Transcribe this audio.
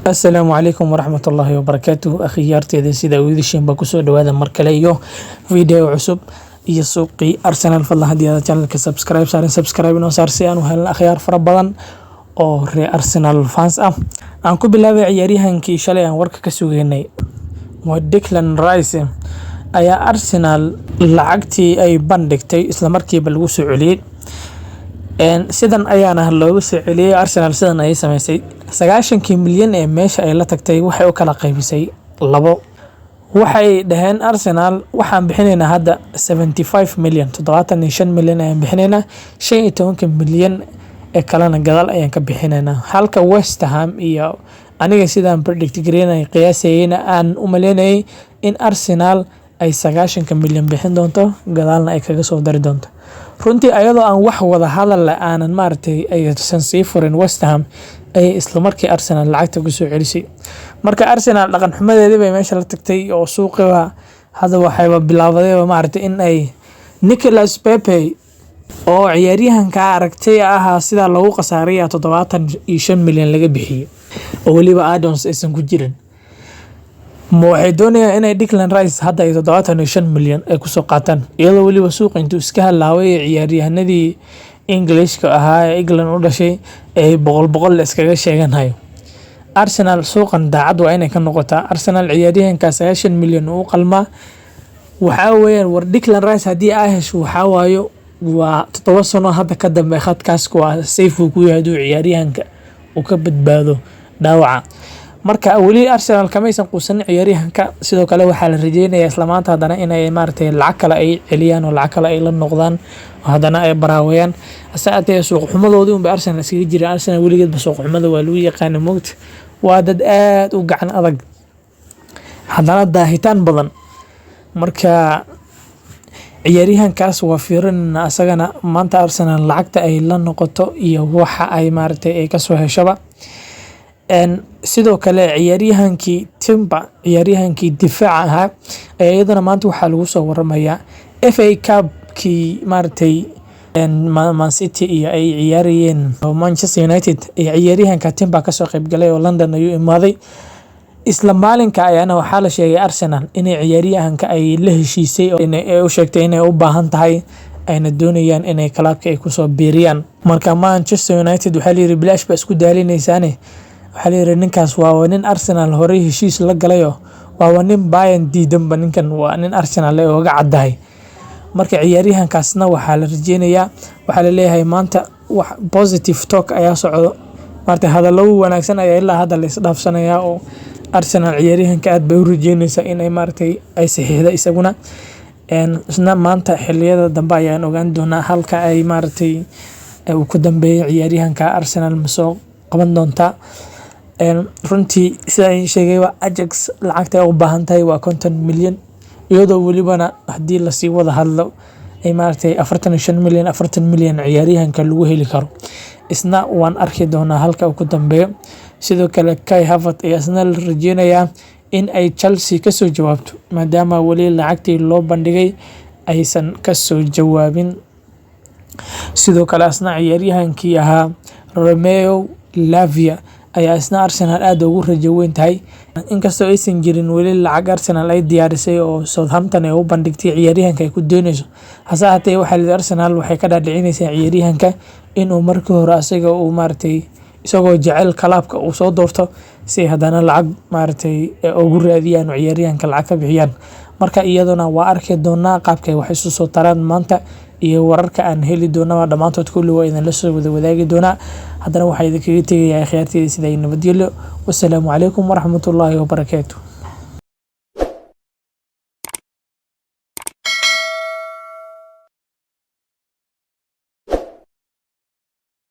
Asalaamu calaykum waraxmatullaahi wabarakaatuh. Akhyaarteeda, sida wiilashiinba, kusoo dhawaada mar kale iyo video cusub iyo suuqii Arsenal. Fadlan, haddii aad channelka subscribe saarin, subscribe inoo saar si aan u helno akhyaar fara badan oo reer Arsenal fans ah. Aan ku bilaabay ciyaaryahankii shalay aan warka ka sugeynay, waa Declan Rice, ayaa Arsenal lacagtii ay bandhigtay isla markiiba lagu soo celiyey. Sidan ayaana loogu soo celiyey. Arsenal sidan ayay sameysay: 90-kii milyan ee meesha ay la tagtay waxay u kala qaybisay labo. Waxay dhaheen Arsenal, waxaan bixinaynaa hadda 75 million, 75 milyan ayaan bixinaynaa, 15-ka milyan ee kalena gadaal ayaan ka bixinaynaa. Halka West Ham iyo aniga sidaan predict gareynay, qiyaasayeyna, aan u maleynayay in Arsenal ay 90-ka milyan bixin doonto, gadaalna ay kaga soo dari doonto. Runtii, ayadoo aan wax wada hadal leh aanan maaragtay aysan sii furin West Ham, ayay isla markii Arsenal lacagta kusoo celisay. Marka Arsenal dhaqan xumadeedii bay meesha la tagtay oo suuqiba hadda waxayba bilaabadayba maaragtay in ay Nicolas Pepe oo ciyaaryahanka aragtay ahaa sidaa loogu khasaaraya, 75 milyan laga bixiyey oo weliba add-ons aysan ku jirin. Ma waxay doonayaan inay Declan Rice hadda ay 75 milyan ay kusoo qaataan, iyadoo weliba suuqa intuu iska halaaway ee ciyaaryahanadii Englishka ahaa ee England u dhashay ay boqol boqol la iskaga sheeganayo? Arsenal suuqan daacad waa inay ka noqotaa. Arsenal ciyaaryahanka 90 milyan uu qalmaa. Waxaa weeyaan, war Declan Rice haddii aa hesho, waxaa waayo waa 7 sano hadda ka dambe khadkaas waa safe uu ku yahay hadduu ciyaaryahanka uu ka badbaado dhaawaca. Marka weli Arsenal kamaysan quusanin ciyaaryahanka. Sidoo kale waxaa la rajeynayaa isla maanta haddana inay maaragtay lacag kale ay celiyaan oo lacag kale ay la noqdaan oo haddana ay baraawayaan. Hase ahaatee, suuq xumadoodii unbay Arsenal iskaga jiraan. Arsenal weligeedba suuq xumada waa lagu yaqaana, moogta. Waa dad aad u gacan adag, haddana daahitaan badan. Marka ciyaaryahankaas waa fiirinayna asagana maanta Arsenal lacagta ay la noqoto iyo waxa ay maaragtay ay kasoo heshoba. Sidoo kale ciyaaryahankii Timber, ciyaaryahankii difaaca ahaa, ayaa iyadana maanta waxaa lagu soo waramayaa FA Cup-kii maaragtay Man City iyo ay ciyaarayeen Manchester United ee ciyaaryahanka Timber kasoo qaybgalay oo London ayuu imaaday. Isla maalinka ayaana waxaa la sheegay Arsenal inay ciyaaryahanka ay la heshiisay oo ay u sheegtay inay u baahan tahay, ayna doonayaan inay clubka ay kusoo biiriyaan. Marka Manchester United waxaa la yiri, bilaash baa isku daalinaysaane. Waxaa la yiri, ninkaas waa nin Arsenal horey heshiis la galayo, waaba nin Bayern diidanba. Ninkan waa nin Arsenal ay oga caddahay. Marka ciyaaryahankaasna waxaa la rajeynayaa, waxaa la leeyahay maanta wax positive talk ayaa socdo, maarata hadallo wanaagsan ayaa ilaa hadda la isdhaafsanayaa oo Arsenal ciyaaryahanka aad bay u rajeynaysaa inay maaragtay ay saxiixda isaguna. Isna maanta xiliyada dambe ayaan ogaan doonaa halka ay maaragtay uu ku dambeeyay ciyaaryahanka. Arsenal ma soo qaban doontaa? Runtii, sida aan sheegayba, Ajax lacagta ay u baahan tahay waa 50 milyan, iyadoo welibana haddii lasii wada hadlo ay maaragtay 45 milyan, 40 milyan ciyaaryahanka lagu heli karo. Isna waan arki doonaa halka uu ku dambeeyo. Sidoo kale Kai Havertz ayaa isna la rajeynayaa in ay Chelsea kasoo jawaabto, maadaama weli lacagtii loo bandhigay aysan kasoo jawaabin. Sidoo kale asna ciyaaryahankii ahaa Romeo Lavia ayaa isna Arsenal aad ugu rajo weyn tahay, inkastoo aysan jirin weli lacag Arsenal ay diyaarisay oo Southampton ay u bandhigtay ciyaaryahanka ay ku dooneyso. Hase ahaatee, waxaa la yidhi Arsenal waxay ka dhaadhicinaysaa ciyaaryahanka inuu markii hore asaga uu maaragtay isagoo jecel clubka uu soo doorto, si ay haddana lacag maaragtay ugu raadiyaan oo ciyaaryahanka lacag ka bixiyaan. Marka iyaduna waa arki doonaa qaabkay wax isu soo taraan maanta iyo wararka aan heli doonaba. Dhammaantood kulli waa idinla soo wada wadaagi doonaa. Haddana waxaa idinkaga tegayaa khiyaarteyda sida ay nabadgelyo. Wasalaamu calaykum waraxmatullaahi wabarakaatu.